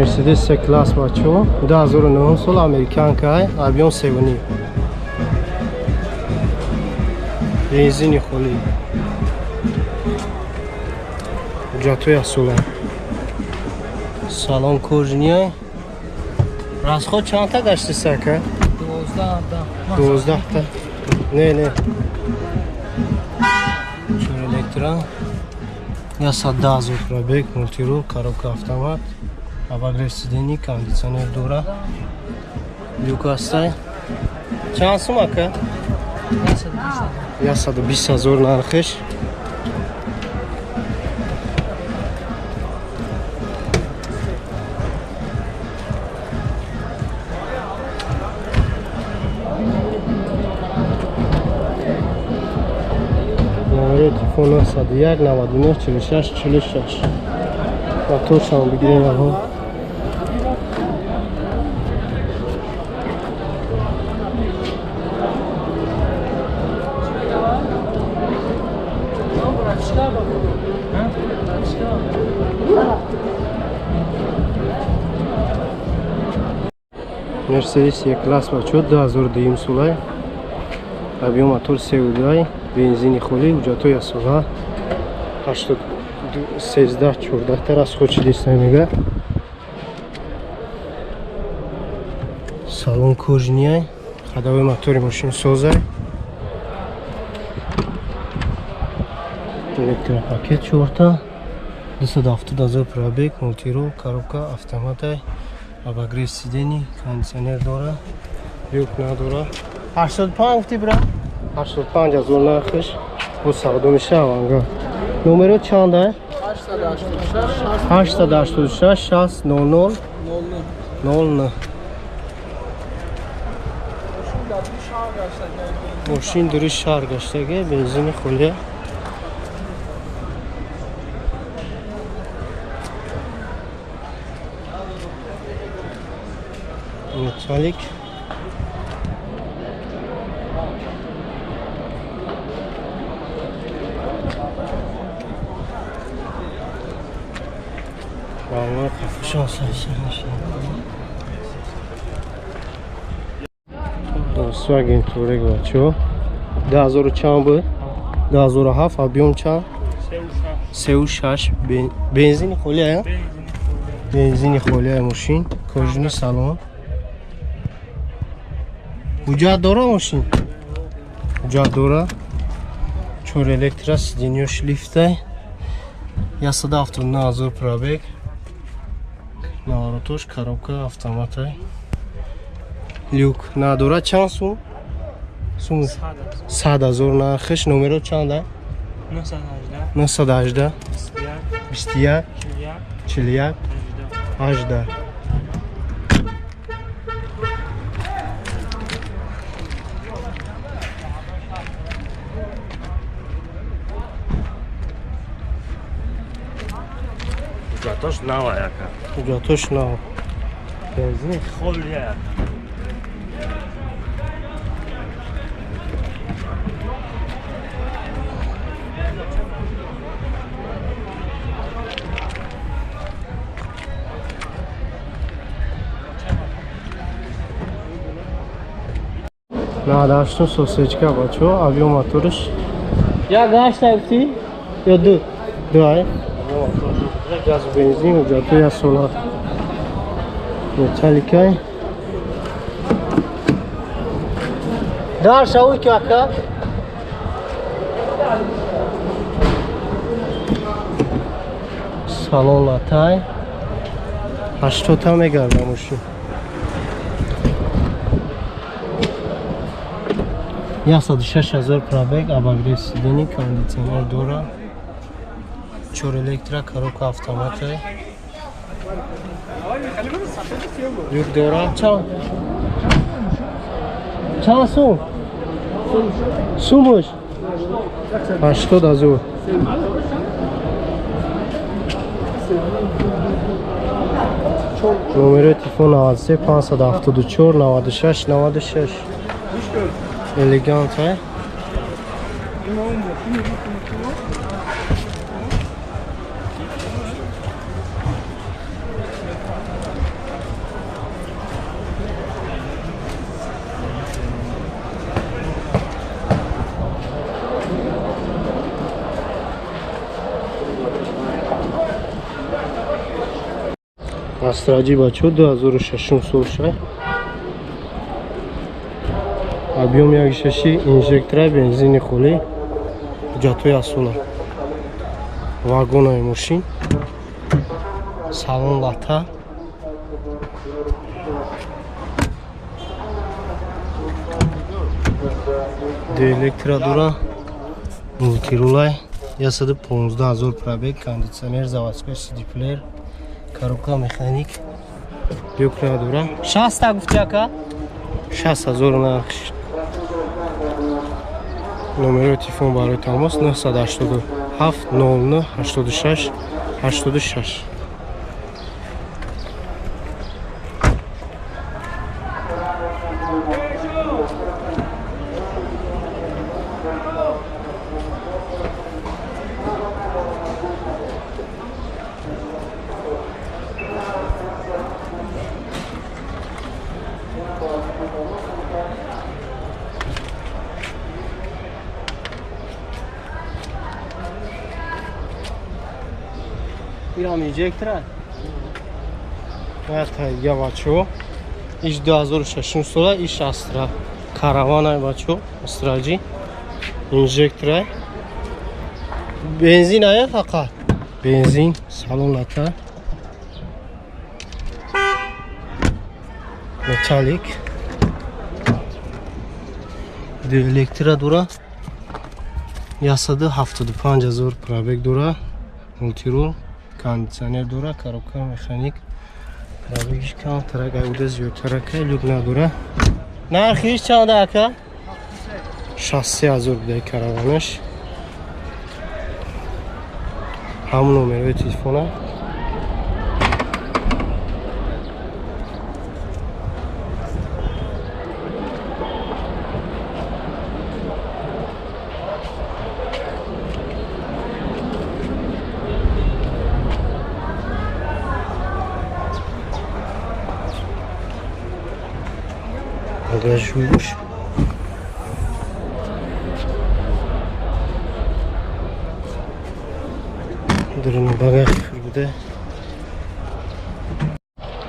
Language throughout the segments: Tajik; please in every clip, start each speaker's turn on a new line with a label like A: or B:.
A: Мерседес С класс бачо 2009 сол американка объем 3,5 бензини холӣ ҳуҷҷатҳои асола салон кожаный расход чандта гаштиса ака? 12та. Не, не. Чор электро. 110 000 пробег, мультирул, коробка автомат, обогрев сидений, кондиционер дора. Люк ҳастай. Чанд сум ака? 120 ҳазор нархиш. Номери телефон 901 99 46 46. Моторшам бигирем аҳо. Мерседес Е класс бачо 2002 солай. Объем мотор 3,2, бензини холӣ, ҳуҷҷатҳои асола. 13 14 та расход шидиста мега. Салон кожаный, ходовой мотори мошин созай. Электропакет чорта, 270 ҳазор пробег, мультирул, коробка автоматай, обогрев сидений, кондиционер дора, люк надора. 85 гуфти бра? 85 ҳазор нархиш бо савдо мешаванга. Номеро чанда? 886 60 00 00. Мошин дури шаҳр гаштаге, бензини холия. Металлик. Рангҳои қафушон сайсанаши. Volkswagen Touareg бачо 2000 чанд буд? 2007 объем чанд? 3,6 бензини холия? Бензини холия мошин, кожаный салон. Ҳуҷҷат дора мошин? Ҳуҷҷат дора. Чор электро, сиденьёш лифтай. 179 ҳазор пробег. Наворотош коробка автоматай. Люк надора. Чанд сум? Сум 100 ҳазор нархиш. Номеро чанда? 918 21 41 18.
B: Ҳуҷҷатош нава яка.
A: Ҳуҷҷатош нав.
B: Бензини холия яка.
A: 98 сосечка бачо, объем моториш. Як гашта гуфтӣ? Ё ду? Ду ай? Газ бензин, ҳуҷҷатҳои як сола. Металликай. Дар шавӣ ки ака? Салон латай. 80 та мегардам мошин. 106 000 пробег, обогрев сидений, кондиционер дора. Чор электро, коробка автоматай. Люк дора. Чанд? Чанд сум? Сумуш? 80 000. Номерои телефон 93 574 96 96. Элегант, ай? Астра Ҷи бачо 2006 сол шай. Объем 1.6 инжектора, бензини холӣ, ҳуҷҷатҳои асола. Вагонаи мошин, салон лата. Ду электро дора, мултирулай, 115 000 пробег, кондитсионер, заводской CD плеер, коробка механик, люк надора. 60 гуфти ака? 60 000 нарх. Номерои телефон барои тамос 987 09 86 86. Ирам инжектора. Я бачо. Иш 2006 сола, иш Астра. Каравана бачо, Астра Ҷи. Инжектора. Бензин ая фақат. Бензин, салон лата. Металлик. Ду электро дора. 175 000 пробег дора. Мултирул, кондитсионер дора, коробка механик, пробегиш камтарак, айуда зиёдтарак, люк надора. Нархиш чанд ака? 63 000 будай караванаш. Ҳамон номерои телефона. Bagaj buymuş. Durun bagaj burada.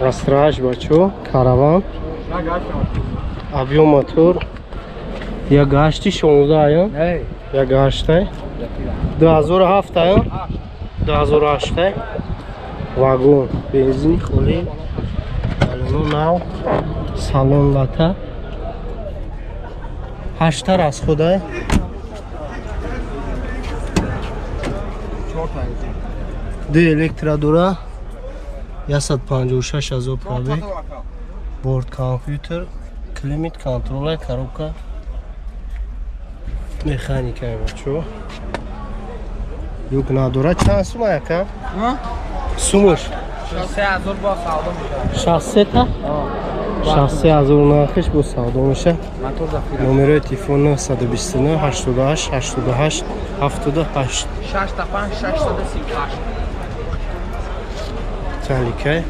A: Астра бачо, караван. Объем мотор. Я гашти 16 ая. Я гаштай. 2007 ая. 2008. Вагон, бензин холӣ. Балоно нав. Салон лата. 8 расходай. Ду электро дора. 156 000 пробег. Борт компьютер, климат контроль, коробка механика бачо. Люк надора. Чанд сум ака? Сумуш
C: 63 000 бо савдо мешавад.
A: 63 та? 63 000 нархиш бо савдо мешавад. Номерои телефон 929 88 88 78.
C: 65 638.
A: Таликай.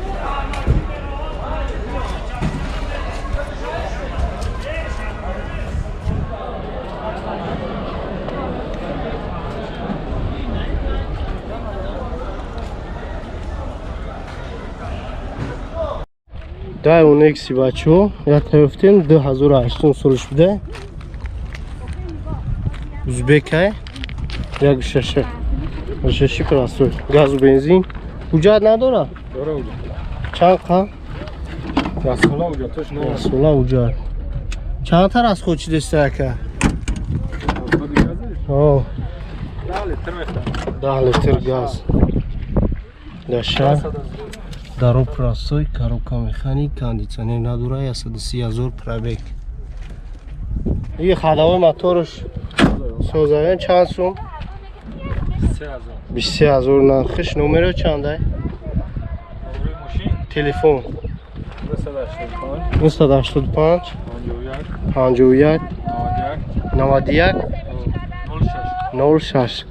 A: Дай Онекси бачо, я таёфтем 2008 солиш буда. Узбекай. Як шаша. Шаши красой. Газу бензин. Ҳуҷҷат надора?
B: Дора ҳуҷҷат.
A: Чанд қа?
B: Расола ҳуҷҷатош надора.
A: Расола ҳуҷҷат. Чанд та расход чидеста ака? О.
B: 10 литр мехта.
A: 10 литр газ. Даша. Даро простой, коробка механик, кондитсионер надора, 130 000 пробег. И ходовой моторш созаян чанд сум? 23 000 нархиш. Номеро чандай? Телефон 985 51 91 06.